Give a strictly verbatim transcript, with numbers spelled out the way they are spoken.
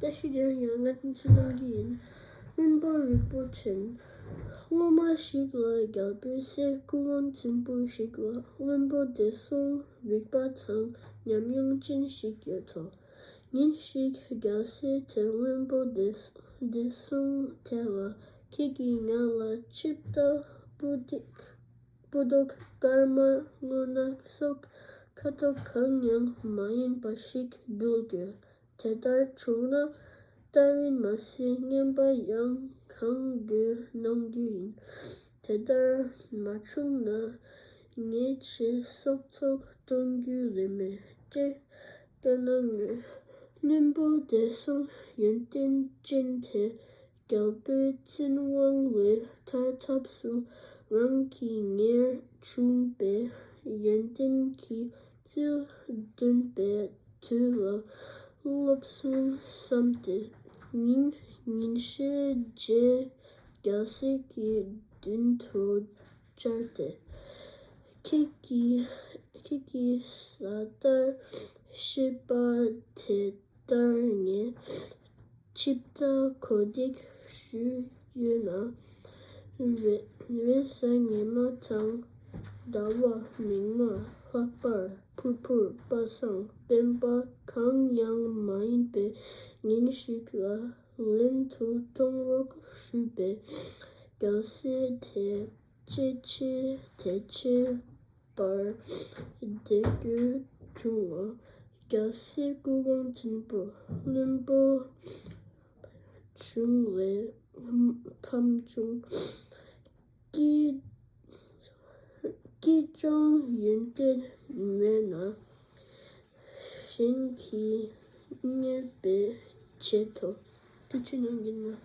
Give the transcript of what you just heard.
བཀྲ་ཤིས་བདེ་ལེགས། ང་བསྟན་འཛིན་རྣམ་རྒྱལ་ཡིན། བློན་པོ་རིག་པོ་ཆེན། སྔོན་མ་ཞིག་ལ་རྒྱལ་པོའི་སྲས་སྐུ་དབང་ཆེན་པོ་ཞིག་ལ་བློན་པོ་བདེ་སྲུང་རིག་པ་དང་ཉམས་མྱོང་ཅན་ཞིག་ཡོད་དོ། ཉིན་ཞིག་རྒྱལ་སྲས་དེས་བློན་པོ་བདེ་བདེ་སྲུང་དེ་ལ། ཁྱེད་ཀྱིས་ང་ལ་ཆིབས་རྟ་སྤུ་སྡེ་སྤུ་མདོག་དཀར་དམར་སྔོ་ནག་སོགས་ཁ་དོག་གང་ཡང་མ་ཡིན་པ་ཞིག་འབུལ་དགོས། དེ་ལྟར་བྱུང་ན་རྟ་རིན་མ་ཟད་རྔན་པ་ཡང་གང་དགོས་གནང་རྒྱུ་ཡིན། དེ་ལྟར་མ་བྱུང་ན་ངས་ཁྱེད་སྲོག་ཐོག་གཏོང་རྒྱུ་ལས་མེད་ཅེས་བཀའ་གནང་ངོ་། བློན་པོ་བདེ་སྲུང་ཡོན་ཏན་ཅན་དེ་རྒྱལ་པོའི་བཙུན་དབང་ལས་ཐར་ཐབས་སུ་རང་གི་ཉེར་ཆུང་པའི་ཡོན་ཏན་གྱིས་རྩལ་འདོན་པའི་དུས་ལ་སླེབས་སོང་བསམ་སྟེ། ཉིན་ཉིན་ཤས་རྗེས་རྒྱལ་སྲས་ཀྱི་མདུན་དུ་བཅར་ཏེ། ཁྱེད་ཀྱི་ཁྱེད་ཀྱིས་གསལ་ལྟར་བཤད་པ་དེ་ལྟར་ངས་ཆིབས་རྟ་གོ་སྒྲིག་ཞུས་ཡོད་ན། རེས་རེས་གཟའ་ཉི་མ་དང་ཟླ་བ་མིག་དམར་ལྷག་པར་ཕུར་བུ་པ་སངས་སྤེན་པ་གང་ཡང་མ་ཡིན་པའི་ཉིན་ཞིག་ལ་ལེན་དུ་གཏོང་རོགས་ཞུས་པས། རྒྱལ་སྲས་དེ་ཅེ་ཅེ་དེ་ཅེ་བར་བདེ་སྐྱིད་བྱུང་བ། རྒྱལ་སྲས་སྐུ་དབང་ཆེན་པོ་བློན་པོ་བྱུང་བའི་ཕམ་བྱུང་། སྐྱིད་སྐྱིད་ཅང་ཡོན་ཏན་མེད་ན་གཞན་གྱིས་བརྙས་པའི་ཆེད་དུ། དེ་ཅི་ནང་གི་ན།